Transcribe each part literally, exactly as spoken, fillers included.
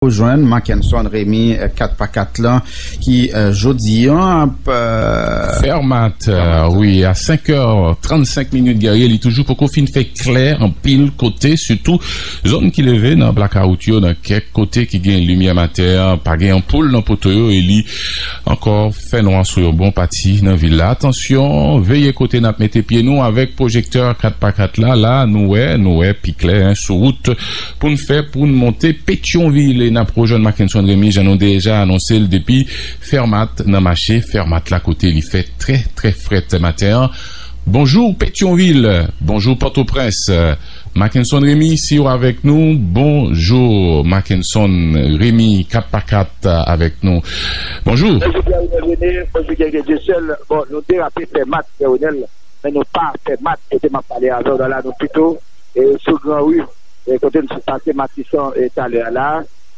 Ou jwenn Mackenson Remy, eh, kat pa kat lan, ki, eh, jodi an ap, eh, Fermat, eh, wi, a senk è trannsenk minit, Guerrier, li toujou poko fin fè klè anpil kote, sitou zòn ki leve nan blakawout yo, nan kèk kote ki gen limyè maten an, pa gen anpoul nan poto yo, e li ankò fè nwa sou yon bon pati nan vil la. Atansyon, veye kote n ap mete pye nou avèk pwojektè kat pa kat la. La, nou wè, nou wè pi klè, en, sou wout pou n fè, pou n monte Petyonvil. E n ap rejwenn Mackenson Remy, jan nou deja anonse l depi Fermat nan mache Fermat la, kote li fè trè, trè frèt maten an. Bonjou Petyonvil, bonjou Pòtoprens. Mackenson Remy, si w avèk nou, bonjou Mackenson Remy, kat pa kat avèk nou. Bonjou. Bonjou Pierre René, bonjou Guerrier Dieuseul. Bon, nou derape Fermat, Pierre Renel, men nou pa Fermat, kote m ap pale avè w la, la nou pito, e, sou Gran Ri, e, kote n sot pase Matisan, e, talè a la,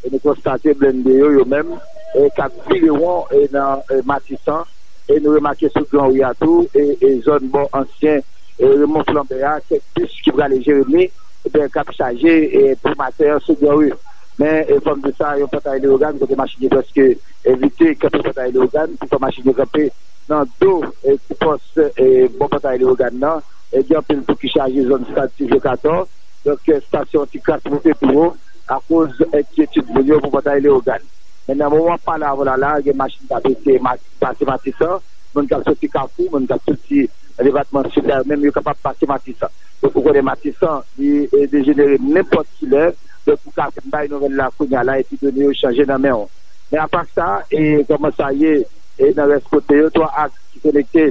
e nou konstate blende yo, yo menm, e, k ap vire won, e, nan, e, Matisan, e nou remake sou Gran Ri a tou, e, e zòn bò ansyen, e, Raymond Flambert a, kèk bis ki prale Jeremi, ebyen, k ap chaje, e, pou maten an sou Gran Ri. Men, e, fò m di sa, yon pòtay Leyogàn, kote machin yo prèske evite kanpe pòtay Leyogàn, pou fè machin yo kanpe nan do, e, ti pòs, e, bò pòtay Leyogàn nan. E, gen anpil tou ki chaje zòn Stad Silvyo Katò. Donk, e, estasyon ti kras monte pi wo akoz enkyetid moun yo pou pòtay Leyogàn. Men nan moman m ap pale avè w la, la, gen machin k ap eseye ma-, pase Matisan, moun k ap soti Kafou, moun k ap soti nan depatman Sid la, yo menm yo kapab pase Matisan. Donk, ou konnen Matisan, li, e, dejenere nenpòt kilè. Donk, ou ka vin bay nouvèl la kounye a la, epi done yo chanje nan men w. Men apa sa, e kòman sa ye, e nan rès kote yo, twa aks ki konekte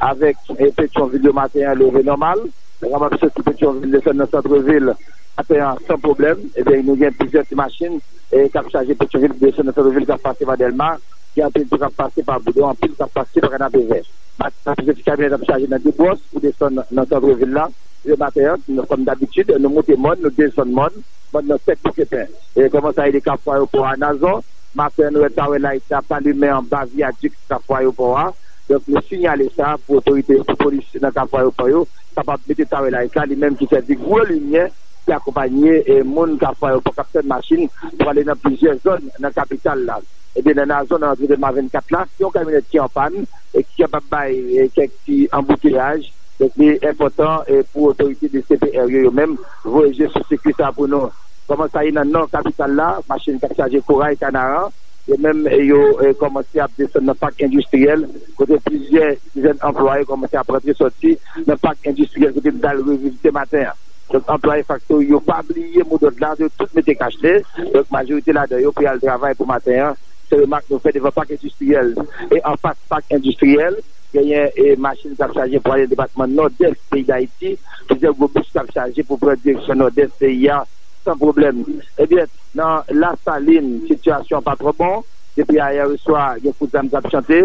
avèk, e, Petyonvil yo maten an leve nòmal. Yo kapab soti Petyonvil, desann nan santrevil maten an san pwoblèm. Ebyen, nou gen plizyè ti machin, e, k ap chaje Petyonvil, desann nan santrevil, k ap pase pa Dèlma. Gen anpil tou k ap pase pa Boudon, anpil k ap pase pa Kanapevè. Maten an, plizyè ti kamyonèt ap chaje nan de bwòs pou desann nan santrevil la. Demen maten an, nou, kòm dabitid, nou moute mòn, nou desann mòn, mòn nan Sèk Pokepen. E kòman sa ye de Kafou Ayewopò a Nazon, maten an, nou wè tawè layit la pa limen anba vyadik Kafou Ayewopò a. Donk, nou siyale sa pou otorite yo, pou polis nan Kafou Ayewopò yo, kapab mete tawè layit la, li menm ki sèvi gwo limyè, ki akonpanye, e, moun Kafou Ayewopò k ap tann machin pou ale nan plizyè zòn nan kapital la. Ebyen, nan Nazon, nan antre Dèlma vennkat la, si yon kamyonèt ki an pàn, e ki kapab bay, e, kèk ti anbouteyaj, donk, li enpòtan, e, pou otorite de C P R yo, yo menm, voye je sou sikwi sa pou nou. Kòman sa ye nan nò kapital la, machin k ap chaje koray, kanaran, yo menm, e, yo, e, kòmanse ap desann nan Pak Endistriyèl, kote plizyè dizèn anplwaye kòmanse ap rantre sòti nan Pak Endistriyèl, kote n t al revizite maten an. Donk, anplwaye faktori yo pa bliye modòd la, yo tout mete kach nè. Donk, majorite ladan yo pou y al travay pou maten an. Se remak nou fè devan Pak Endistriyèl. E anfas Pak Endistriyèl, genyen, e, machin k ap chaje pou ale nan depatman Nòdès peyi Dayiti. Plizyè gwo bis k ap chaje pou pran direksyon Nòdès peyi a san pwoblèm. Ebyen, nan Lasalin, sitiyasyon an pa twò bon. Depi ayè oswa, gen kout zam k ap chante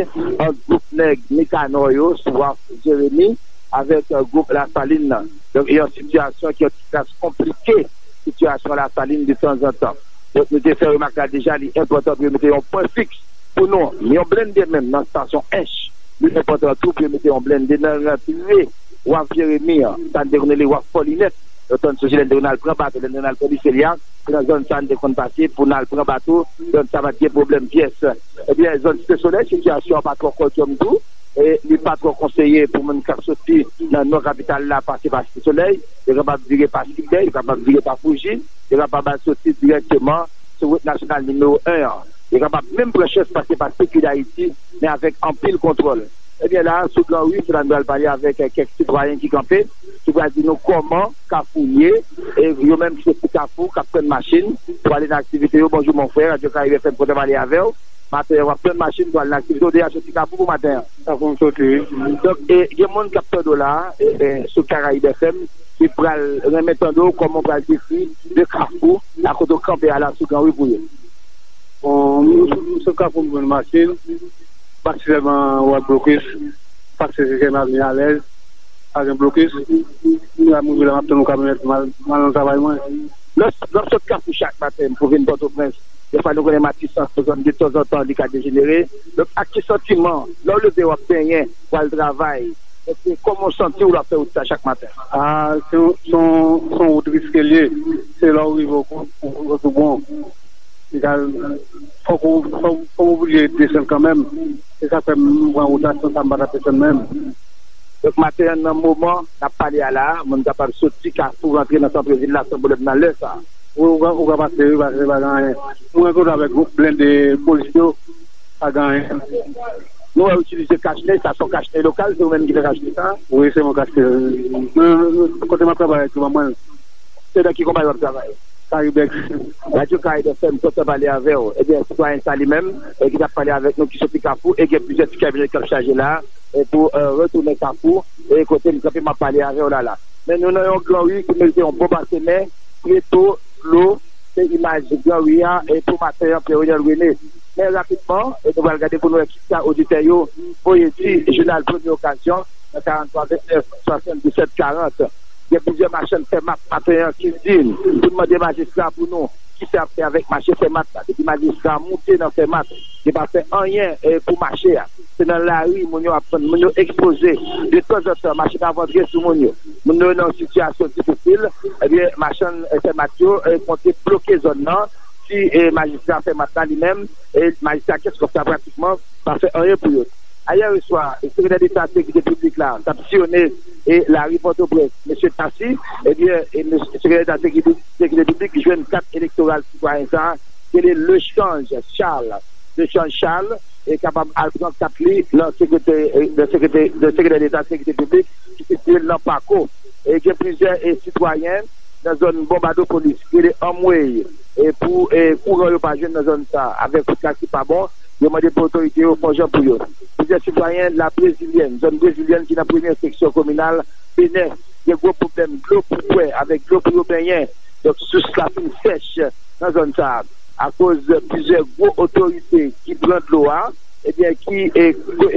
ant gwoup nèg Mikanò yo sou waf Jeremi avèk, e, gwoup Lasalin nan. Donk, e yon sitiyasyon ki yon ti kras konplike sitiyasyon Lasalin de tanzantan. Donk, nou te fè remak la deja, li enpòtan pou yo mete yon pwen fiks pou nou. Yon blende menm nan estasyon Ench, li enpòtan tou pou yo mete yon blende nan rantre waf Jeremi an, sa n te konn rele waf Fòlinèt. Yo tann sonje lè n te konn al pran bato, lè n te konn al pran Liselya, se nan zòn sa a n te konn pase pou n al pran bato, zòn sa a pa t gen pwoblèm pyès. Ebyen, zòn Site Solèy, sitiyasyon an pa twò kòdyòm tou, e li pa twò konseye pou moun k ap soti nan nò kapital la pase pa Site Solèy, yo kapab vire pa Sidney, yo kapab vire pa Fouji, yo kapab al soti dirèkteman sou wout nasyonal nimewo en an. Yo kapab menm pran chans pase pa Seki Dayiti, men avèk anpil kontwòl. Ebyen la, sou Gran Ri, se la n pral pale avèk, eh, kèk sitwayen ki kanpe, ki pral di nou kòman Kafou ye, e yo menm ki soti Kafou, k ap tann machin pou ale nan aktivite yo. Bonjou, mon frè, Radyo Karib F M kontan pale avè w. Maten an, w ap tann machin pou al nan aktivite, w deja soti Kafou pou maten an? Kafou m soti, wi. Donk, e, gen moun k ap tande w la, e, e, sou Karayib F M, ki pral renmen tande w kòman w pral dekri de Kafou, la kote w kanpe a la sou Gran Ri pou yo. Bon, m, m sot Kafou, m jwenn machin, paske sèlman w ap blokis, paske se kè m ap vin alèz, pa gen blokis, m la m rive la, m ap tann yon kamyonèt, m al, m al nan travay mwen. Lè w, lè w sot Kafou chak maten pou vin Pòtoprens, defwa nou konnen Matisan se yon zòn de tanzantan li ka dejenere. Donk, ak ki santiman, lè w leve w ap benyen, w al travay, èske kòman w santi w lè w ap fè wout sa chak maten? A, se yon, se yon, se yon wout riske l ye. Se lè w rive w, w, w, w bon. Egal, fòk ou, fòk, fòk ou oblije desann kanmenm. Se sa k fè m pran wotasyon sa, m pa t ap desann menm. Donk, maten an, nan moman n ap pale a la a, moun kapab soti Kafou, rantre nan sant vil la san pwoblèm nan lè sa a. Ou, ou ka, ou ka pase, wi, pase, pa gen anyen. Mwen rankontre avèk gwoup blende polis yo, pa gen anyen. Nou wè yo itilize kachne, sa se yon kachne lokal, se ou menm ki fè kachne sa a? Wi, se mwen kachne. Mwen, kote m ap travay aktyèlman, mwen. Se nan ki konpayi w ap travay? Karibex. Radyo Karibe F M kontan pale avè w. Ebyen, sitwayen sa li menm, e, ki t ap pale avèk nou, ki soti Kafou, e gen plizyè ti kamyonèt k ap chaje la, e, pou, e, retounen Kafou, e, kote m kanpe, m ap pale avè w la, la. Men nou nan yon gran ri ki merite yon bon basemen, trepo, dlo, se imaj gran ri a, e, pou maten an, Pierre Renel René. Men rapidman, e, nou pral gade pou nou wè kisa oditè yo voye di jounal Premye Okazyon nan karant twa vennèf swasanndisèt karant. Gen plizyè machann fèmat maten an ki di n pou n mande majistra pou nou kisa y ap fè avèk mache fèmat la. Depi majistra moute nan fèmat, li pa fè anyen, e, pou mache a. Se nan lari moun yo ap vann, moun yo ekspoze. De tanzantan, machin ap antre sou moun yo. Moun yo nan yon sitiyasyon difisil. Ebyen, machann, e, fèmat yo, e, konte bloke zòn nan. Si, e, majistra fèmat la li menm, e, majistra Kenskòf la pratikman pa fè anyen pou yo. Ayè swa, Sekretè Deta Sekirite Piblik la t ap siyonnen, e, lari Pòtoprens, mesye Tassy, ebyen, e, mesye Sekretè Deta Sekirite, Sekirite Piblik jwenn kat elektoral sitwayen sa a, rele Lechanj Charles. Lechanj Charles, e, kapab al pran kat li nan sekretè, e, nan sekretè, nan Sekretè Deta Sekirite Piblik ki sitiye nan Pako. E gen plizyè, e, sitwayen nan zòn Bonbadopolis, ki rele Anmwey, e pou, e, kouran yo pa jwenn nan zòn sa a, avèk wout la ki pa bon, yo mande pou otorite yo fè yon jan pou yo. Plizyè sitwayen La Brezilienne, zòn Brezilienne ki nan premyè seksyon kominal Benè, gen gwo pwoblèm dlo pou bwè, avèk dlo pou yo benyen. Donk, sous la fin sèch nan zòn sa a. Akoz plizyè gwo otorite ki pran dlo a, ebyen, ki, e,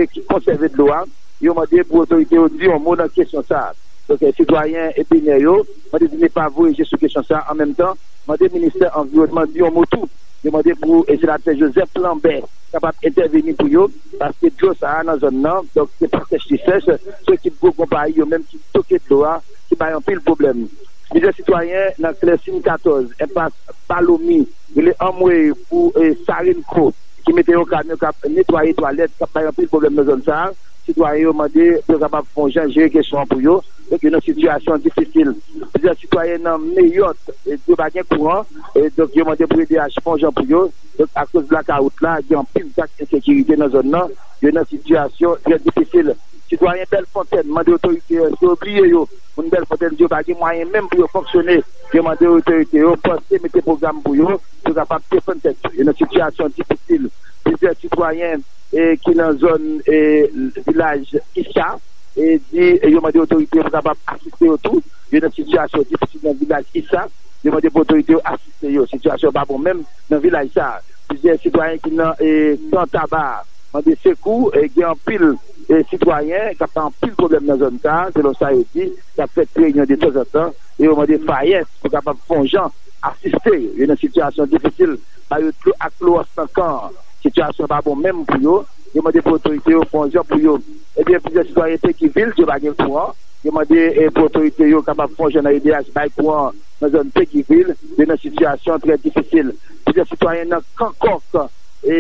e ki konsève dlo a, yo mande pou otorite yo di yon mo nan kesyon sa a. Donk, e, sitwayen e Benè yo mande DINEPA voye je sou kesyon sa a, an menm tan, mande ministè anviwònman di yon mo tou. Yo mande pou, e, senatè Joseph Lambert kapab entèveni pou yo, paske dlo sa a nan zòn nan, donk, se pa sèch li sèch, se ekip gwo konpayi yo menm ki stoke dlo a, ki bay anpil pwoblèm. Plizyè sitwayen nan Klèsin katòz, enpas Palomi, rele Anmwey pou, e, Sarenco, ki mete yon kamyon k ap netwaye twalèt, k ap bay anpil pwoblèm nan zòn sa a. Sitwayen yo mande pou yo kapab fè yon jan jere kesyon an pou yo, donk yo nan sitiyasyon difisil. Plizyè sitwayen nan Meyòt, e, di yo pa gen kouran, e, donk yo mande pou E D H fè yon jan pou yo. Donk, akoz blakawout la, gen anpil zak ensekirite nan zòn nan, yo nan sitiyasyon trè difisil. Sitwayen Bèlfontèn mande otorite yo, èske yo bliye yo? Moun Bèlfontèn di yo pa gen mwayen menm pou yo fonksyone. Yo mande otorite yo panse mete pwogram pou yo, pou yo kapab defann tèt yo. Yo nan sitiyasyon difisil. Plizyè sitwayen, e, ki nan zòn, e, vilaj Isa, e, di, e, yo mande otorite yo pou kapab asiste yo tou. Yo nan sitiyasyon difisil nan vilaj Isa. Yo mande pou otorite yo asiste yo. Sitiyasyon pa bon menm nan vilaj sa a. Plizyè sitwayen ki nan, e, Kan Taba mande sekou, e, gen anpil, e, sitwayen k ap fè anpil pwoblèm nan zòn sa a, selon sa yo di, y ap fè ti reyinyon de tanzantan, e yo mande FAES pou kapab fè yon jan asiste yo. Yo nan sitiyasyon difisil, ba yo dlo ak klowòks nan kan an. Sitiyasyon pa bon menm pou yo. Yo mande pou otorite yo fè yon jan pou yo. Ebyen, plizyè sitwayen Petyonvil di yo pa gen kouran. Yo mande, e, pou otorite yo kapab fè yon jan nan E D H bay kouran nan zòn Petyonvil. Yo nan sitiyasyon trè difisil. Plizyè sitwayen nan Kankòk, e,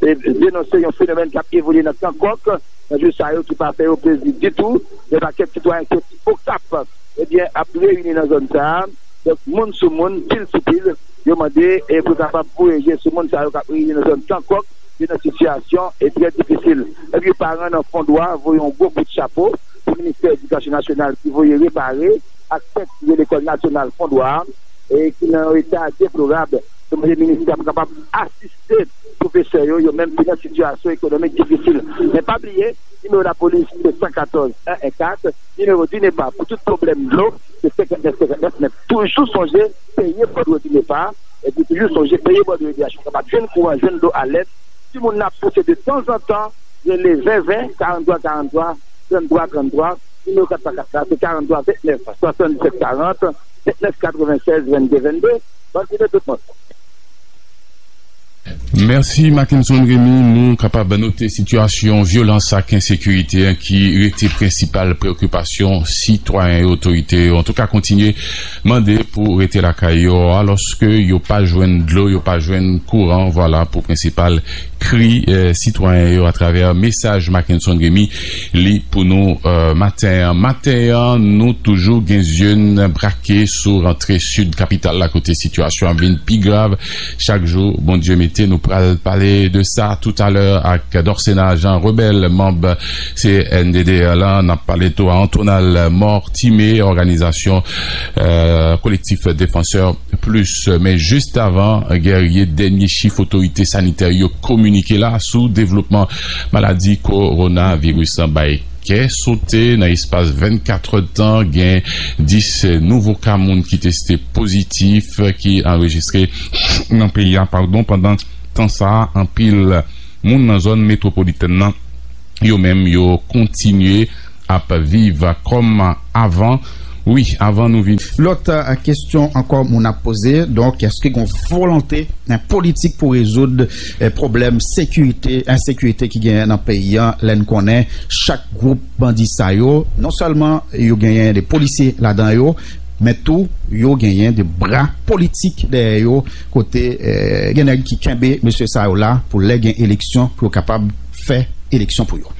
e, denonse yon fenomèn k ap evolye nan Kankòk nan jou sa yo ki pa fè yo plezi ditou. Yon pakèt sitwayen soti Okap, ebyen, ap reyini nan zòn sa a. Donk, moun sou moun, pil sou pil, yo mande, e, pou kapab voye je sou moun sa yo k ap reyini nan zòn Kankòk, yo nan sitiyasyon, e, trè difisil. Epi paran nan Fondwa voye yon gwo kout chapo pou Ministè Edikasyon Nasyonal ki voye repare ak fè tirye lekòl nasyonal Fondwa a, e, ki nan yon eta deplorab. Yo mande ministè a pou kapab asiste pwofesè yo, yo menm ki nan sitiyasyon ekonomik difisil. Men pa bliye, nimewo lapolis se san katòz en en kat, nimewo DINEPA pou tout pwoblèm dlo se senkantnèf senkantnèf, men toujou sonje peye bòdwo DINEPA, epi toujou sonje peye bòdwo E D H pou kapab jwenn kouran, jwenn dlo a lè. Si moun nan ap pouse de tanzantan, rele ven ven, karant twa karant twa, tranntwa tranntwa, nimewo kat san kat la, se karant twa vennèf, swasanndisèt karant, vennèf katrevennsèz, vennde vennde. Bòn jounen tout moun. Mèsi, Mackenson Remy. Nou kapab note sitiyasyon vyolans ak ensekirite an ki rete prensipal preokipasyon sitwayen yo, otorite yo. Antouka, kontinye mande pou rete lakay yo, alòske yo pa jwenn dlo, yo pa jwenn kouran. Vwala pou prensipal kri, eh, sitwayen yo atravè mesaj Mackenson Remy li pou nou, eh, maten an. Maten an, nou toujou gen zye n brake sou rantre sid kapital la, kote sitiyasyon ap vin pi grav chak jou Bondye mete. Nou pral pale de sa toutalè ak Dorcena Jean Rebel, manb C N D D R la. N ap pale tou a Antonal Mortimé, òganizasyon, eh, Kolektif Defansè Plis. Men jis avan, Guerrier, dènye chif otorite sanitè yo kominike la sou devlopman maladi kowonaviris lan bay kè sote. Nan espas vennkat èdtan, gen dis nouvo ka moun ki teste pozitif ki anrejistre nan peyi a, padon, pandan tan sa a, anpil moun nan zòn metwopolitèn nan, yo menm, yo kontinye ap viv kòm avan. Wi, avan nou vin. Lòt, eh, kesyon ankò moun ap poze, donk, èske gen yon volonte, eh, politik pou rezoud, eh, pwoblèm sekirite, ensekirite ki genyen nan peyi a, lè n konnen chak gwoup bandi sa yo, non sèlman yo genyen de polisye ladan yo, men tou yo genyen de bra politik dèyè yo, kote, eh, gen nèg ki kenbe mesye sa yo la pou lè gen eleksyon, pou yo kapab fè eleksyon pou yo.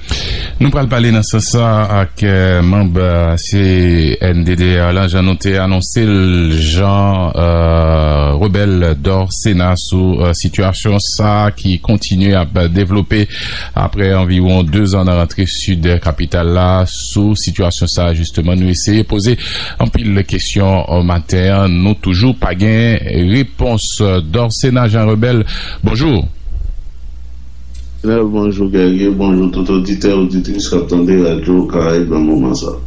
Nou pral pale nan sans sa ak, eh, manb, eh, C N D D R la, jan nou te anonse l, Jean, eh, Rebel Dorcena, sou, eh, sitiyasyon sa ki kontinye ap devlope apre anviwon de zan nan rantre sid kapital la. Sou sitiyasyon sa, jisteman, nou eseye poze anpil kesyon, eh, maten an. Nou toujou pa gen repons. Dorcena Jean Rebel, bonjou. Lionel, bonjou Guerrier, bonjou tout oditè, oditris k ap tande Radyo Karayib nan moman sa.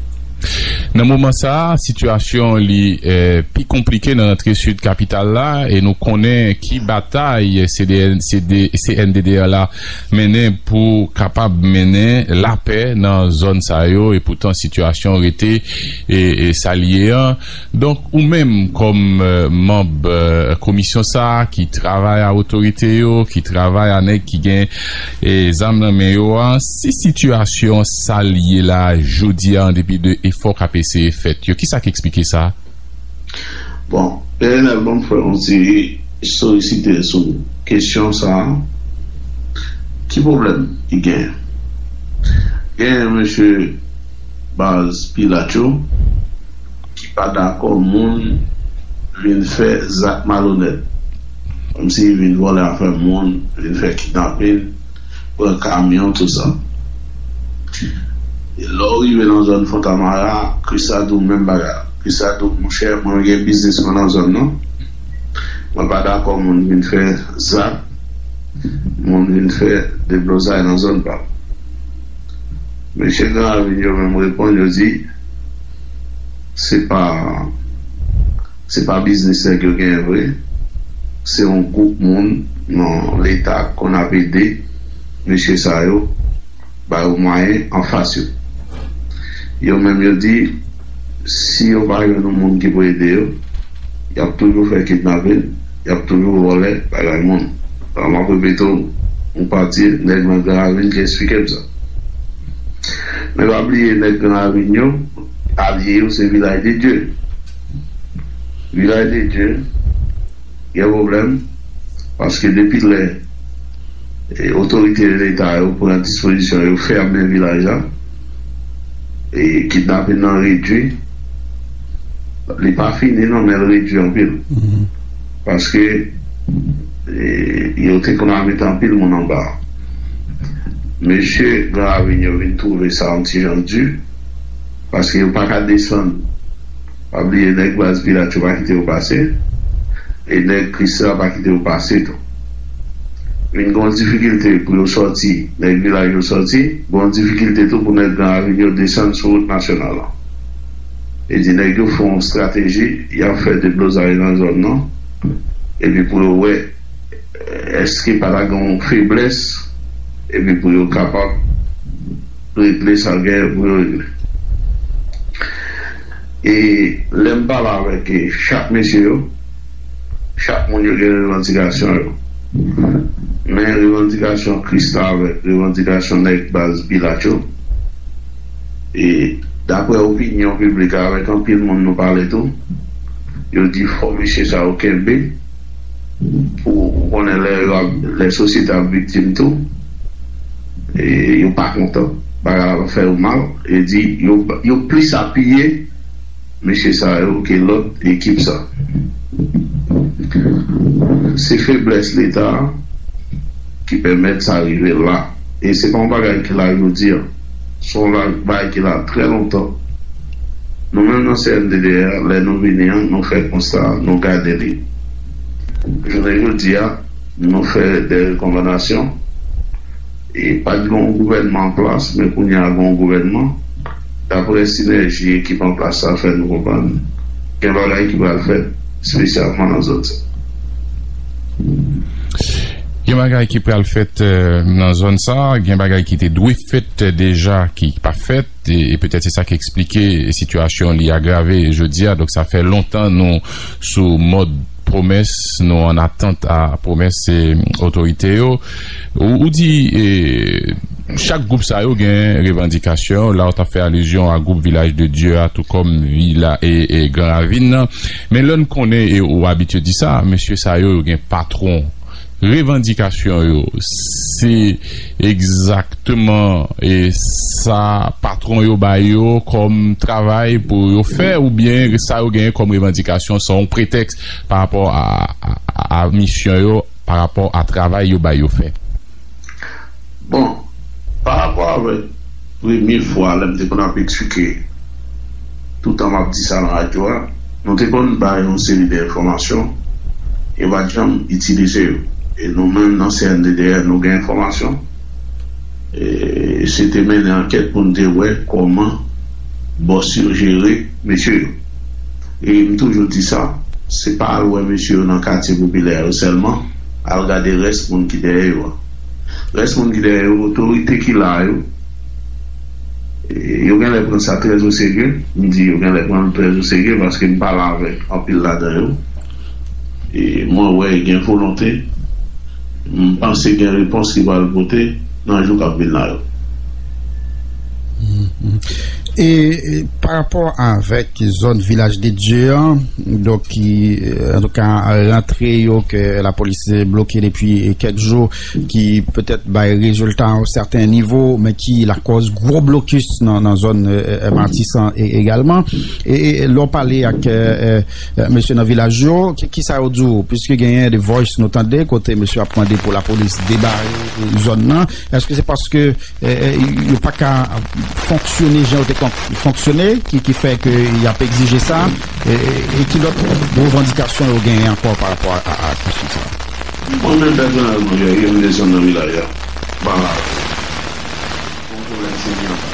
Nan moman sa, sitiyasyon li, eh, pi konplike nan rantre sid kapital la, e nou konnen ki batay C D N, C D, C N D D R la mennen pou kapab mennen lapè nan zòn sa yo, e poutan sitiyasyon rete, e, e sa l ye an. Donk, ou menm, kòm, eh, manb, eh, komisyon sa a ki travay a otorite yo, ki travay a nèg ki gen, eh, zam nan men yo a, si sitiyasyon sa l ye la jodi a, an depi de efò k ap eseye fèt yo, ki sa k eksplike sa? Bon, P N L, bon, m fè yon ti solisite sou kesyon sa a. Ki pwoblèm ki genyen? Genyen mesye baz Pilat yo ki pa dakò moun vin fè zak malonèt. Kòmsi vin vòlè afè moun, vin fè kidnapin, pran kamyon, tout sa. E lè w rive nan zòn Fontamara, Christa di w menm bagay. Christa di w, monchè, mwen gen biznis mwen nan zòn nan. Mwen pa dakò moun vin fè zak, moun vin fè deblozay nan zòn pa m. Mesye Gran Ravin yo menm reponn, yo di, se pa, se pa biznis nèg yo genyen vre. Se yon gwoup moun nan Leta konn ap ede mesye sa yo, ba yo mwayen anfas yo. Yo menm yo di, si yo pa jwenn yon moun ki pou ede yo, y ap toujou fè kidnapin, y ap toujou vòlè bagay moun. Bon, m ap repete w, yon pati nèg nan Gran Ravin ki eksplike m sa. Men pa bliye, nèg Gran Ravin yo, alye yo se Vilaj de Dye. Vilaj de Dye, gen pwoblèm, paske depi lè, e, otorite Leta yo pran dispozisyon, yo fèmen vilaj la, e kidnapin nan redui, li pa fini non, men l redui anpil. Paske, e, yo te konn al mete anpil moun anba. Mesye Gran Ravin yo vin twouve sa yon ti jan di, paske yo pa ka desann. Pa bliye, nèg baz Pilat yo pa kite yo pase, e nèg Christa pa kite yo pase tou. Vin gen yon difikilte pou yo sòti, nèg vilaj yo sòti, gen yon difikilte tou pou nèg Gran Ravin yo desann sou wout nasyonal la. E di nèg yo fè yon estrateji, y ap fè deblozay nan zòn nan, epi pou yo wè, èske pa ta gen yon feblès, epi pou yo kapab regle sa gen pou yo regle. E lè m pale avèk, e, chak mesye yo, chak moun yo gen revandikasyon yo. Men revandikasyon Christa avèk revandikasyon nèg baz Pilat yo, e daprè opinyon piblik avèk anpil moun nou pale tou, yo di fò mesye sa yo kenbe pou ou konnen lè yo ap, lè sosyete ap viktim tou, e yo pa kontan. Bagay la ap fè yo mal, e di yo, yo plis apiye mesye sa yo ke lòt ekip sa. Se feblès Leta ki pèmèt sa rive la. E se pa yon bagay ki la jodi a. Se yon la, bagay ki la trè lontan. Nou menm nan C N D D R, lè nou vini an, nou fè konsta, nou gade li. Jounen jodi a, nou fè de rekòmandasyon. E pa t gen yon gouvènman an plas, men kounye a gen yon gouvènman. Daprè sinèji ekip an plas sa fè nou konprann, gen bagay ki pral fèt, espesyalman nan zòn sa. Gen bagay ki pral fèt eh, nan zòn sa, gen bagay ki te dwe fèt eh, deja ki pa fèt, e, e petèt se sa ki eksplike sitiyasyon li agrave jodi a. Donk sa fè lontan nou sou mòd pwomès, nou an atant a pwomès eh, otorite yo. Ou, ou di eh, chak gwoup sa yo gen revandikasyon, la w t ap fè alizyon a gwoup Vilaj de Dye a, tou kòm Vila e, e Gran Ravin nan. Men lè n konnen, e ou abitye di sa, mesye sa yo, yo gen patwon. Revandikasyon yo, se egzakteman e sa patwon yo ba yo kòm travay pou yo fè, oubyen sa yo genyen kòm revandikasyon se yon pretèks pa rapò a, a, a misyon yo, pa rapò a travay yo ba yo fè? Bon, pa rapò avèk premye fwa lè m te konn ap eksplike, toutan m ap di sa nan radyo a, nou te konn bay yon seri de enfòmasyon, yo pa t janm itilize yo. E nou menm nan C N D D R, nou gen enfòmasyon. E se te mennen ankèt pou n te wè kòman bòs yo jere mesye yo. E m toujou di sa, se pa al wè mesye yo nan katye popilè yo sèlman, al gade rès moun ki dèyè yo a. Rès moun ki dèyè yo, otorite ki la yo, e, yo genlè pran sa trè o serye. M di yo genlè pran l trè o serye paske m pale avèk anpil ladan yo. E mwen wè gen volonte, m panse gen repons ki pral pote nan jou k ap vin la yo. E, e pa rapò avèk zòn Vilaj de Dye an, donk ki, antouka, rantre yo ke lapolis bloke depi kèk jou, ki petèt bay rezilta a yon sèten nivo, men ki lakòz gwo blokis nan, nan zòn Matisan egalman. E, e lè w pale ak mesye nan vilaj yo, ki, ki sa yo di w? Piske genyen de voice nou tande kote mesye ap mande pou lapolis debare zòn nan. Èske se paske eh, eh, yo pa ka fonksyone jan yo te konn fonksyone, ki, ki fè ke y ap egzije sa, e, e, e ki lòt revandikasyon yo genyen ankò pa rapò a, a, a kesyon sa? Mwen menm pèsonèlman, yo, yo m desann nan vilaj la. Ba, yon pwoblèm serye anba.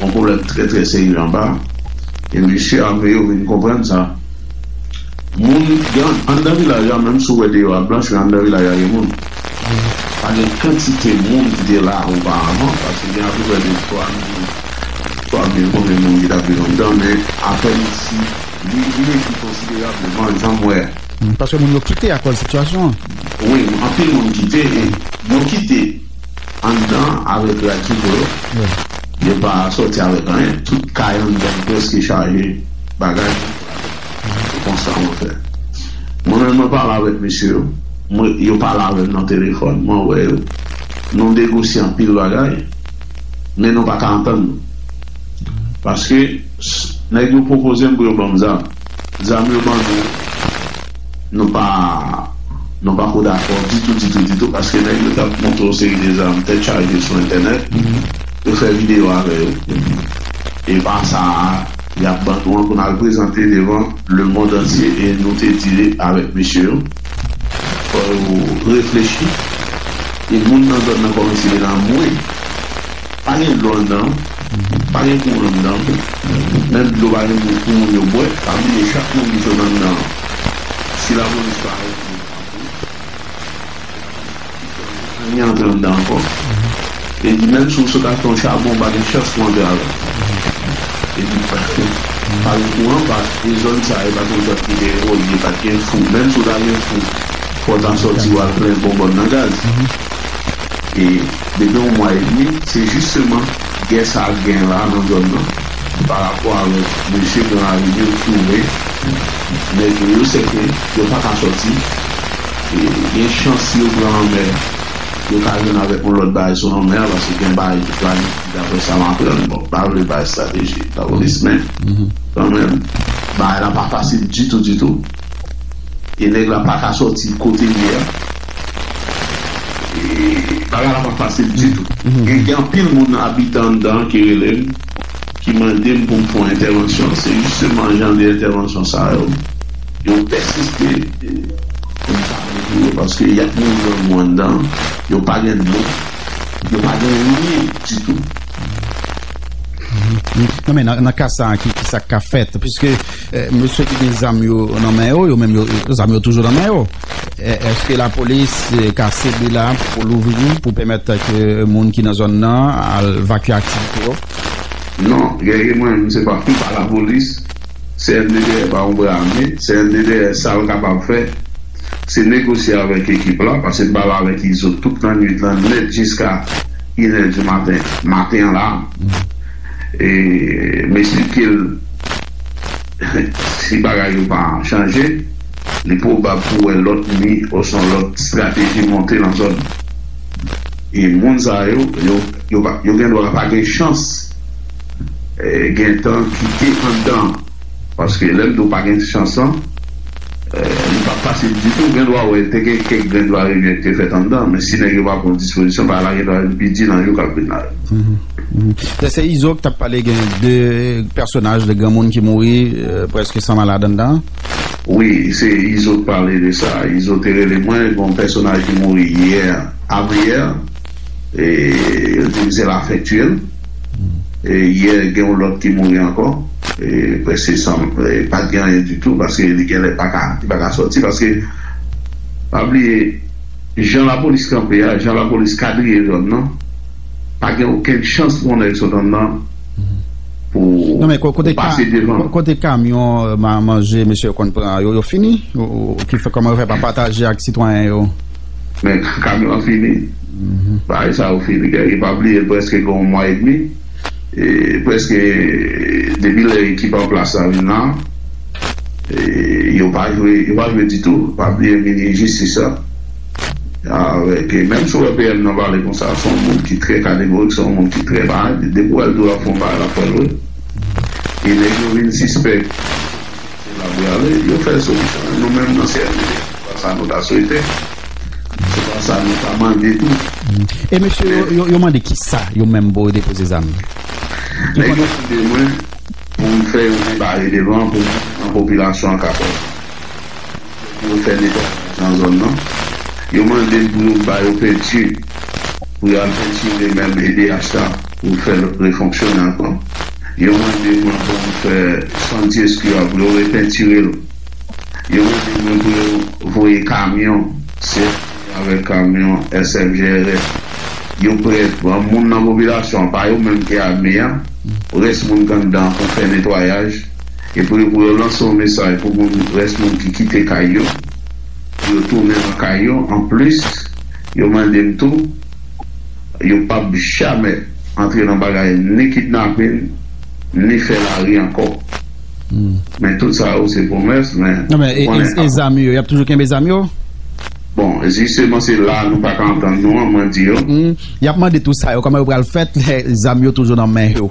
Yon pwoblèm trè, trè serye anba. E mesye ame yo vin konprann sa. Moun, gen, anndan vilaj la, menm si w wè deyò a blanch, men anndan vilaj la gen moun. Pa gen kantite moun ki te la oparavan, paske gen apeprè de twa mil, twa mil konbyen moun ki t ap viv anndan, men apèn si li, li redui konsiderableman, jan m wè. Paske moun yo kite akòz sitiyasyon an. Wi, anpil moun kite, e yo kite anndan avèk rad sou do yo. Yo pa sòti avèk anyen. Tout kay anndan prèske chaje bagay. Se konsa mwen fè. Mwen menm, mwen pale avèk mesye yo. Mwen, yo pale avè m nan telefòn. Mwen wè yo. Nou negosye anpil bagay. Men nou pa ka antann nou. Paske nèg yo pwopoze m pou yo ban m zam. Zam yo ban nou, nou pa, nou pa ko dakò ditou, ditou, ditou, paske nèg yo t ap montre yon seri de zam tèt chaje sou entènèt, yo fè videyo avè yo. E pa sa a, y ap ban nou an pou n al prezante devan lemond antye, e nou te di avèk mesye yo, fò yo reflechi, e moun nan zòn nan kòmanse vin anmwe. Pa gen dlo anndan, pa gen kouran anndan, menm dlo pa gen pou moun yo bwè, pa bliye chak moun ki sot anndan an. Si lapolis pa arete yo, anyen antre anndan ankò. Epi menm si w sot achte yon chabon, ou pa gen chans pou antre avè l. Epi pa gen kouran, pa, e zòn sa yo pa t yon zòn ki te evolye, pa t gen fou. Menm si w ta gen fou, Pòt a sòti, w al plen bonbòn nan gaz. E depi yon mwa edmi, se jisteman gè sa ap gen la nan zòn nan, parapò avèk mesye Gran Ravin yo ki twouve nèg yo, yo sèke, yo pa ka sòti. E gen chans yo pran lanmè, yo ka jwenn avèk yon lòt bagay sou lanmè a, paske gen bagay ki planifye, daprè sa m aprann. Bon, m pa vle bay estrateji lapolis, men kanmenm, bagay la pa fasil ditou, ditou. E nèg la pa ka sòti kote l ye a. E bagay la pa fasil ditou. Gen, gen anpil moun, abitan anndan an ki rele m, ki mande m pou m fè yon entèvansyon. Se jisteman jan de entèvansyon sa yo, yo pèsiste, e, pou m pale pou yo, paske y ap mouri grangou anndan, yo pa gen dlo, yo pa gen anyen ditou. Non, men nan, nan ka sa, ki, ki sa k ka fèt? Piske, eh, mesye ki gen zam yo nan men yo, yo menm yo, zam yo toujou nan men yo. Eh, èske lapolis, eh, ka sede la pou louvri, pou pèmèt ke moun ki nan zòn nan al vakye aktivite yo? Non, Guerrier, mwen menm, se pa, m pa lapolis. C N D D R pa yon bra ame. C N D D R, sa l kapab fè, se negosye avèk ekip la, paske m pale avèk Izo tout lannwit lan, nèt jiska inè di maten, maten an la. E m esplike l, si bagay yo pa chanje, li pwobab pou wè lòt mi osnon lòt estrateji monte nan zòn. E moun sa yo, yo, yo, pa, yo gen dwa pa gen chans, eh, gentan kite anndan. Paske lè m di w pa gen chans lan, eh, li pa fasil ditou. Gen dwa wè te gen kèk grenn dwa rimè ki te fèt anndan, men si nèg yo pa pran dispozisyon, bagay la gen dwa vin pi di nan jou k ap vin la yo. Se, se Izo k t ap pale, gen de pèsonaj, de granmoun ki mouri, eh, prèske san malad anndan. Wi, se Izo k pale de sa. Izo te rele mwen, gen yon pèsonaj ki mouri yè, avyè, e yo di m se lafen k tiye l. E yè, gen yon lòt ki mouri ankò. E prèske san, e pa t gen anyen ditou, paske li genlè pa ka, li pa ka sòti, paske pa bliye, jan lapolis kanpe a, jan lapolis kadriye zòn nan, pa gen okenn chans pou yon nèg sot anndan pou, Non, men ko- kote, pou pase ka, devan. ko- kote kamyon, eh, ma- manje mesye yo konn pran yo, yo fini? Ou- ou- Ki fè, kòman yo fè pa pataje ak sitwayen yo? Men kamyon an fini. Bagay sa yo fini. Guerrier, pa bliye, prèske gen yon mwa edmi. E prèske depi lè ekip an plas la vin la, e yo pa jwe, yo pa jwe ditou. Pa bliye mini jistis la. Avèk, e menm si w wè P M nan pale konsa, se yon moun ki trè kategorik, se yon moun ki trè ba. Depi w wè l di w l ap fè yon bagay, l ap fè l vre. E nèg yo vin sispèk se la pou y ale, yo fè solisyon. Nou menm nan C N D D, se pa sa nou ta swete. Se pa sa nou ta mande tou. E mesye yo, yo, yo mande ki sa yo menm pou yo depoze zam? Nèg yo mande mwen pou m fè yon debare devan pou nan popilasyon an kapab pou yo fè netwayaj nan zòn nan. Yo mande m pou yo ba yo penti, pou yo al pentire menm E D H la, pou fè l refonksyone ankò. Yo mande mwen pou m fè San Diego a, pou yo repentire l. Yo mande mwen pou yo voye kamyon, se avèk kamyon S F G R F. Yo prèt, bon, moun nan popilasyon an, pa yo menm ki ame a, rès moun k anndan pou fè netwayaj, e pou yo, pou yo lanse yon mesaj pou moun, rès moun ki kite kay yo, pou yo tounen nan kay yo. Anplis, yo mande m tou, yo p ap jamè antre nan bagay ni kidnapin, ni fè lari ankò. Men tout sa yo se pwomès, men Non, men e, ou konnen e, e zam yo, y ap toujou kenbe zam yo? Bon, jisteman, se la nou pa ka antann nou an, mwen di yo. Hmm. Y ap mande tou sa yo, kòman yo pral fèt lè zam yo toujou nan men yo?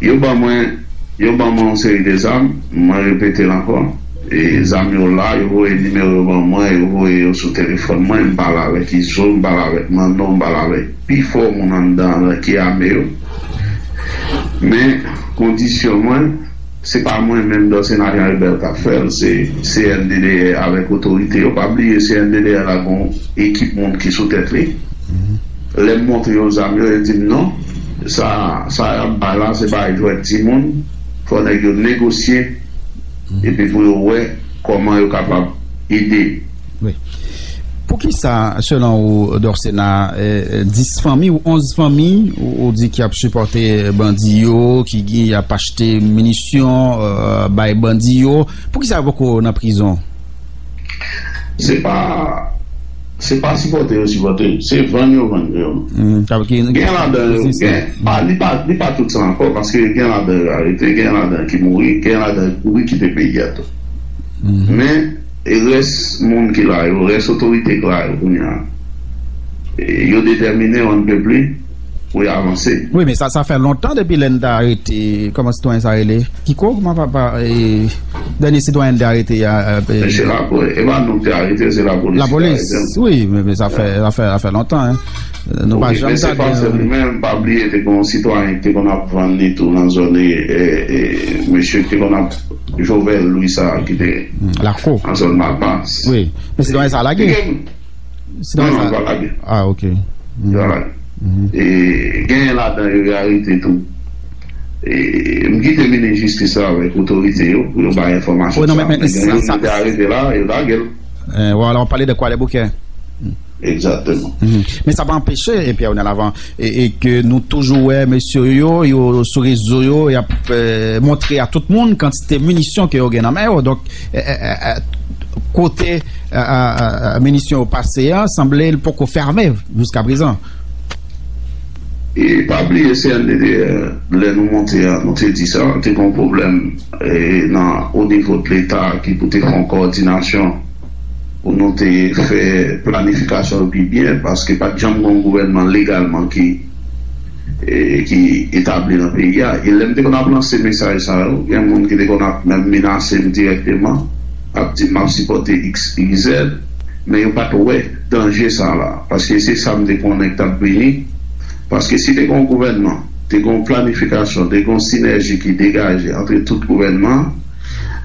Yo ban mwen, yo ban mwen yon seri de zam, mwen repete l ankò. E zam yo la, yo voye nimewo yo ban mwen, yo voye yo sou telefòn mwen, m pale avèk Izo, m pale avèk Manno, m pale avèk pifò moun anndan an ki ame yo. Men, kondisyon mwen, se pa mwen menm, Dorcéna Jean Hébert, k ap fè l, se C N D D R avèk otorite yo. Pa bliye, C N D D R la gon ekip moun ki sou tèt li. Lè m montre yo zam yo, yo di m non, sa, sa y ap bay la, se pa jwèt timoun. Fò nèg yo negosye, epi pou yo wè kòman yo kapab ede. Wi. Poukisa, selon ou, Dorcéna, eh, dis fanmi ou onz fanmi, ou, ou di ki ap sipòte bandi yo, ki, ki ap achte minisyon, eh, bay bandi yo, poukisa yo poko nan prizon? Se pa se pa sipòte yo sipòte, se vann yo vann yo. Gen ladan yo gen pa li pa li pa tout sa ankò, paske gen ladan yo arete, gen ladan ki mouri, gen ladan ki kouri kite peyi a tou. Men e rès moun ki la yo, rès otorite ki la yo kounye a, yo detèmine on ne peut plus pou y avanse. Wi, men sa sa fè lontan depi lè n ta arete, kòman sitwayen sa rele, Kiko, kòman papa, dènye sitwayen n te arete a? Mesye Lapo, e pa nou ki te arete, se lapolis ki te arete. Lapolis, wi, men sa fè sa fè sa fè lontan. Nou pa janm tande. Mesye Pansè li menm, pa bliye te gen yon sitwayen ki te konn ap vann li tou nan zòn mesye ki te konn ap Jovel Louis sa ki te nan zòn Malpas. Wi, men sitwayen sa lage. Sitwayen sa lage. Ah, ok. Genyen ladan yo yo arete tou. M kite minis jistis la avèk otorite yo pou yo bay enfòmasyon sa. Men gen youn yo te arete la, yo lage l. Wala, w ap pale de Kwadèboukè. Egzakteman. Men sa pa anpeche, epi a nan lavan, e ke nou toujou wè mesye yo yo sou rezo yo, y ap montre a tout moun kantite minisyon ke yo gen nan men yo. Donk, kote minisyon yo pase a, sanble l poko fèmen jiska prezan. E pa bliye, se N D D R, lè nou monte a, nou te di sa, te gen yon pwoblèm nan o nivo de Leta ki pou te fè yon kowòdinasyon pou nou te fè planifikasyon yo pi byen, paske pa t janm gen yon gouvènman legalman ki ki etabli nan peyi a. E lè m te konn ap lanse mesaj sa yo, gen moun ki te konn ap menm menase m dirèkteman, ap di m ap sipòte X, Y, Z, men yo pa t wè danje sa la, paske se sa m te konnen k t ap vini, paske si te gen yon gouvènman, te gen yon planifikasyon, te gen yon sinèji ki degaje antre tout gouvènman,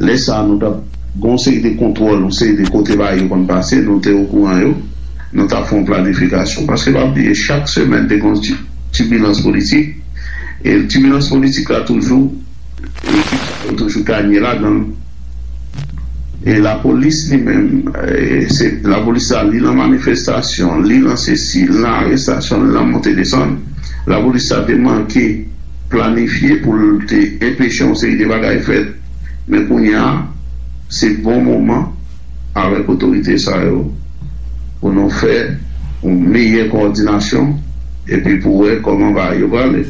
lè sa a nou t ap gen yon seri de kontwòl, yon seri de kote bagay yo konn pase, nou te okouran yo, nou t ap fè yon planifikasyon. Paske pa bliye, chak semèn te gen yon ti tibilans politik, e tibilans politik la toujou, ekip sa yo toujou gaye ladan l. E lapolis li menm, se lapolis la, li nan manifestasyon, li nan sesi, li nan arestasyon, li nan monte desann. Lapolis la te manke planifye pou l te enpeche yon seri de bagay fèt. Men kounye a, se bon moman avèk otorite sa yo pou nou fè yon meyè kowòdinasyon epi pou wè kòman bagay yo prale.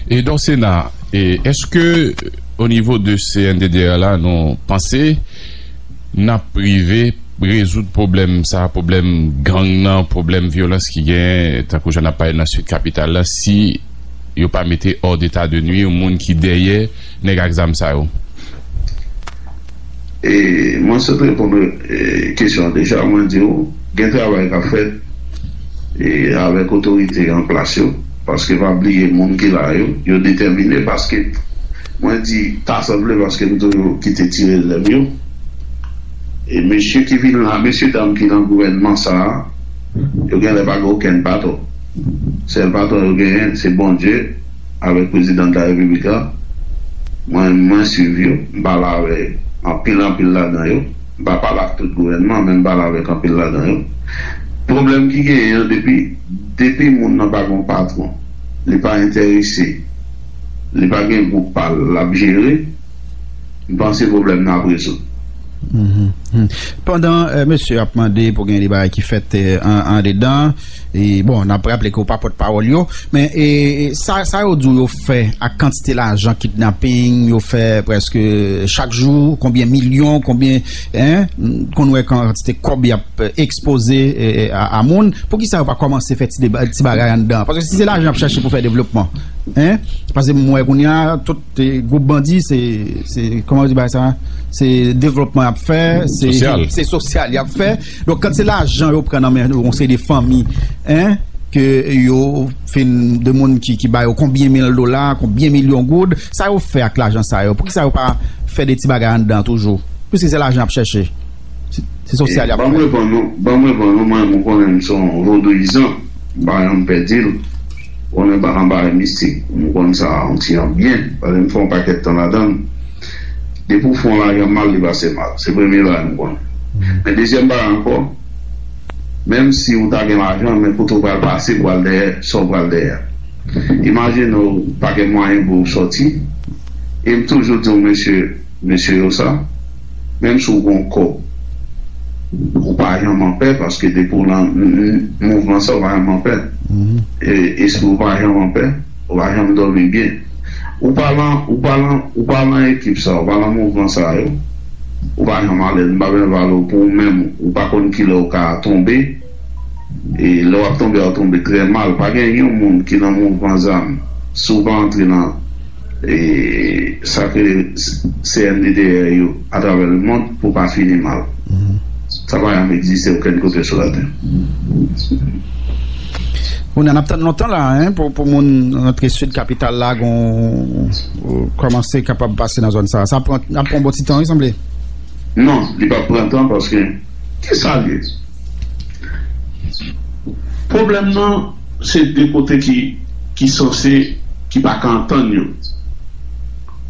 E donk, Sena, e èske o nivo de C N D D R la, nou panse n ap rive rezoud pwoblèm sa, pwoblèm gang nan, pwoblèm vyolans ki gen, tankou jan n ap pale nan Sid Kapital la, si yo pa mete hors d'état de nuire moun ki dèyè nèg ak zam sa yo? E mwen sot reponn kesyon an deja, mwen di w gen travay k ap fèt e avèk otorite an plas yo, paske pa bliye moun ki la yo, yo detèmine, paske mwen di ta sanble paske m toujou kite tire lè m yo. E mesye ki vin la, mesye dam ki nan gouvènman sa a, yo genlè pa gen okenn patwon. Sèl patwon yo genyen, se Bondye avèk prezidan de la repiblik la. Mwen, mwen swiv yo, m pale avèk anpil, anpil ladan yo. M pa pale ak tout gouvènman, men m pale avèk anpil ladan yo. Pwoblèm ki genyen an, depi, depi moun nan pa gen yon patwon, li pa enterese, li pa gen gwoup pa l, l ap jere, m panse pwoblèm nan ap rezoud. Pandan mesye ap mande pou gen de bagay ki fèt andedan, e bon, n ap raple ke w pa pòtpawòl yo, men e sa sa yo di w yo fè ak kantite lajan kidnaping yo fè prèske chak jou, konbyen milyon, konbyen, en, konn wè kantite kòb y ap ekspoze a moun, poukisa yo pa kòmanse fè ti bagay andedan? Paske si se lajan y ap chache pou fè devlopman, en, paske m wè kounye a tout gwoup bandi se, se kòman yo di bagay sa, se devlopman y ap fè, se sosyal y ap fè. Donk kan se lajan yo pran nan men yon seri de fanmi, en, ke yo fin de moun ki ki ba yo konbyen mil dola, konbyen milyon goud, sa yo fè ak lajan sa yo? Poukisa yo pa fè de ti bagay andedan toujou? Piske se lajan y ap chache. Se sosyal y ap fè. Ban mwen ban nou, ban mwen ban nou, mwen menm ou konnen m se yon vodouyizan, m pa janm pè di l. Ou konnen pa nan bagay mistik, m konn sa yon ti jan byen, paske m fè yon pakèt tan ladan l. Depi w fè yon lajan mal, li pase mal. Se premye bagay m konnen. Men dezyèm bagay ankò, menm si ou ta gen lajan, men kote w pral pase pou al dèyè, sa w pral dèyè. Imajine w pa gen mwayen pou w sòti. E m toujou di w, mesye, mesye yo sa, menm si w gen yon kòb, Ou pa janm anpè, paske depi w lan m- m- mouvman sa, ou pa janm anpè. E espri w pa janm anpè, ou pa janm dòmi byen. Ou pa lan, ou pa lan, ou pa lan ekip sa, ou pa lan mouvman sa yo, ou pa janm alèz. M pa bezwen pale w pou ou menm, ou pa konn kilè ou ka tonbe. E lè w ap tonbe, w ap tonbe trè mal. Pa gen yon moun ki nan mouvman zam, si w pa antre nan e sa ke C N D D R yo atravè lemonn pou pa fini mal. Sa pa janm egziste okenn kote sou latè. Kounye a n ap tann lontan la, en, pou, pou moun rantre sid kapital la, gon, kòmanse kapab pase nan zòn sa. Sa pran, ap pran bon ti tan, wi, sanble. Non, li pa pran tan paske, ki sa l ye? Pwoblèm nan, se de kote ki, ki sanse, ki pa ka antann yo.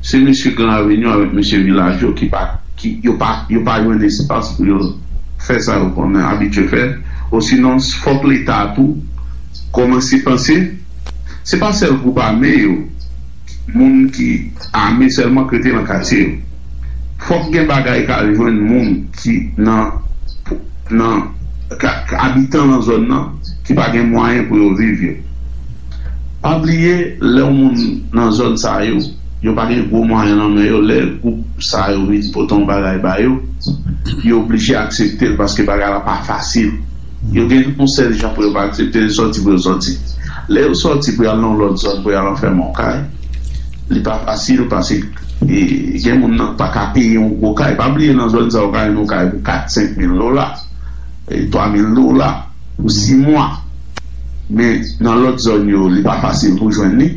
Se mesye Gran Avènyon avèk mesye Vilaj yo ki pa, ki, yo pa, yo pa jwenn espas pou yo fè sa yo konnen abitye fè. Osinon, fòk Leta tou kòmanse panse, se pa sèl gwoup ame yo, moun ki ame sèlman k rete nan katye yo. Fòk gen bagay k al jwenn moun ki nan, nan, ka, ka abitan nan zòn nan, ki pa gen mwayen pou yo viv yo. Pa bliye, lè yon moun nan zòn sa yo, yo pa gen gwo mwayen nan men yo, lè gwoup sa yo vin pote yon bagay ba yo, yo oblije aksepte l paske bagay la pa fasil. Yo gen yon sèl jan pou yo pa aksepte, se sòti pou yo sòti. Lè yo sòti pou y al nan yon lòt zòn, pou y al anfèmen yon kay, li pa fasil paske e, gen moun nan pa ka peye yon gwo kay. Pa bliye nan zòn sa yo ka jwenn yon kay pou kat, senk mil dola, e, twa mil dola pou sis mwa. Men nan lòt zòn yo, li pa fasil pou jwenn li.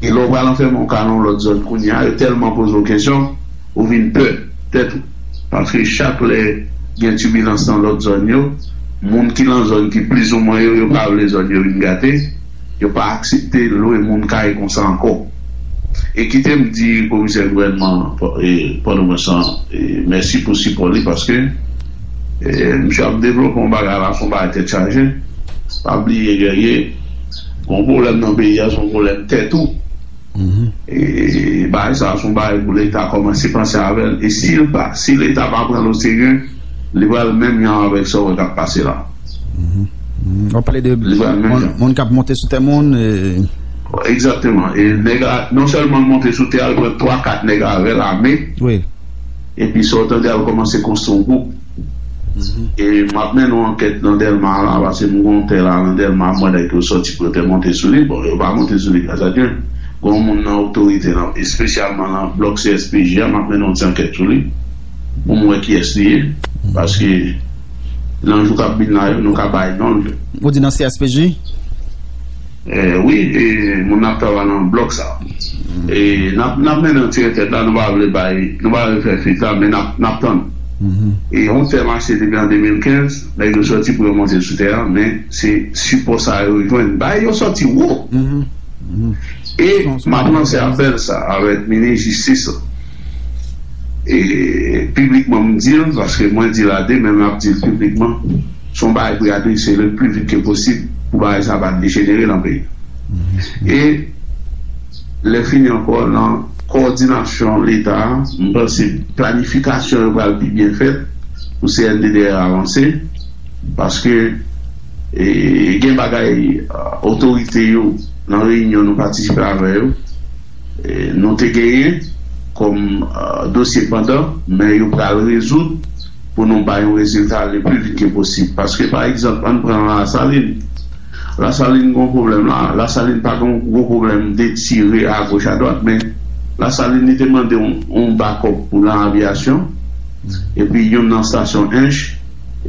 E lè w pral anfèmen yon kay nan yon lòt zòn kounye a, yo tèlman poze w kesyon, ou vin pè tèt ou. Paske chak lè gen tibilans nan lòt zòn yo, moun ki nan zòn ki plizoumwen yo, yo pa vle zòn yo vin gate, yo pa aksepte lwe moun kay konsa ankò. E kite m di komisè gouvènman Pòtoprens lan mèsi pou sipò li, paske misye ap devlope yon bagay la, se yon bagay tèt chaje. Pa bliye, Guerrier, gon pwoblèm nan peyi a, se yon pwoblèm tèt ou. E bagay sa a se yon bagay pou Leta kòmanse panse avè l. E si l pa, si Leta pa pran l oserye, li pral menm jan avèk sa w wè k ap pase la. W ap pale de moun k ap monte sou tè moun. Egzakteman. E nèg la, non sèlman l monte sou tè a, l pran twa, kat nèg avè l ame. Epi sa w tande a, l kòmanse konstwi yon gwoup. E m ap mennen yon ankèt nan Dèlma la, paske m gen yon tè la nan Dèlma, m wè nèg yo sòti pou yo te monte sou li. Bon, yo pa monte sou li, gras a Dye. Gen yon moun nan otorite nan, espesyalman nan blòk C S P J a, m ap mennen yon ti ankèt sou li pou m wè kiyès li ye. Paske nan jou k ap vin la yo, nou ka bay non l. Ou di nan C S P J? Wi, e moun n ap travay nan blòk sa. E n ap, n ap mennen yon ti ankèt la, nou pa vle bay, nou pa vle fè fik la, men n ap, n ap tann. E yon tè mache depi an de mil kenz, nèg yo sòti pou yo monte sou tè a, men se sipò sa yo jwenn. Bay yo sòti wo. E m ap lanse apèl sa avèk minis jistis la. E piblikman m di l, paske mwen di l a de, men m ap di l piblikman. Se yon bagay pou y adrese le pli vit ke posib pou bagay sa pa dejenere nan peyi. E lè fini ankò, nan kowòdinasyon Leta a, m panse planifikasyon yo pral pi byen fèt pou C N D D R avanse, paske e, gen bagay, otorite yo nan reyinyon nou patisipe avè yo, e, nou te genyen kòm dosye pandan, men yo pral rezoud pou nou bay yon rezilta le pli vit ke posib. Paske, pa egzanp, ann pran Lasalin. Lasalin gen yon pwoblèm la. Lasalin pa gen yon gwo pwoblèm detire agoch adwat, men Lasalin li te mande yon, yon bakòp pou nan avyasyon, epi youn nan stasyon Ench,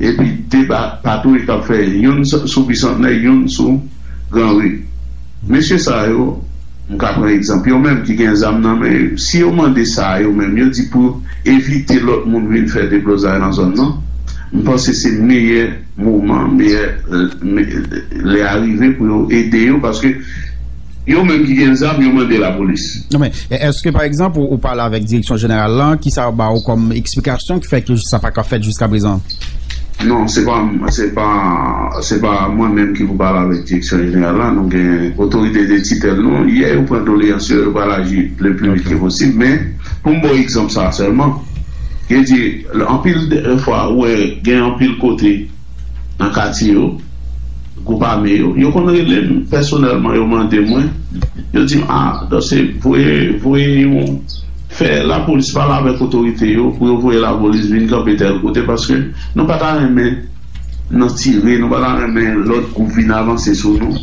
epi de ba, patwouy k ap fè, youn sou Bisantnè, youn sou Granri. Mesye sa yo, m ka pran egzanp yo menm ki gen zam nan men yo, si yo mande sa a yo menm, yo di pou evite lòt moun vin fè deblozay nan zòn nan, m panse se meyè moman, meyè lè a rive pou yo ede yo, paske yo menm ki gen zam, yo mande lapolis. Non, men, èske, pa egzanp, ou, ou pale avèk direksyon jeneral lan, ki sa yo ba ou kòm eksplikasyon ki fè ke sa pa ka fèt jiska prezan? Non, se pa, se pa, se pa mwen menm ki pou pale avèk direksyon jeneral la. Nou gen otorite de titèl nou. Yè, yo pran doleyans yo, yo pral aji le pli vit ke posib. Men, pou m ba w egzanp sa a sèlman, Gen di, anpil de fwa ou wè gen anpil kote nan katye yo, gwoup ame yo, yo konn rele m pèsonèlman, yo mande mwen, yo di m, ah, Dòse, voye voye yon, fè lapolis pale avèk otorite yo pou yo voye lapolis vin kanpe tèl kote, paske nou pa ta renmen nan tire, nou pa ta renmen lòt gwoup vin avanse sou nou.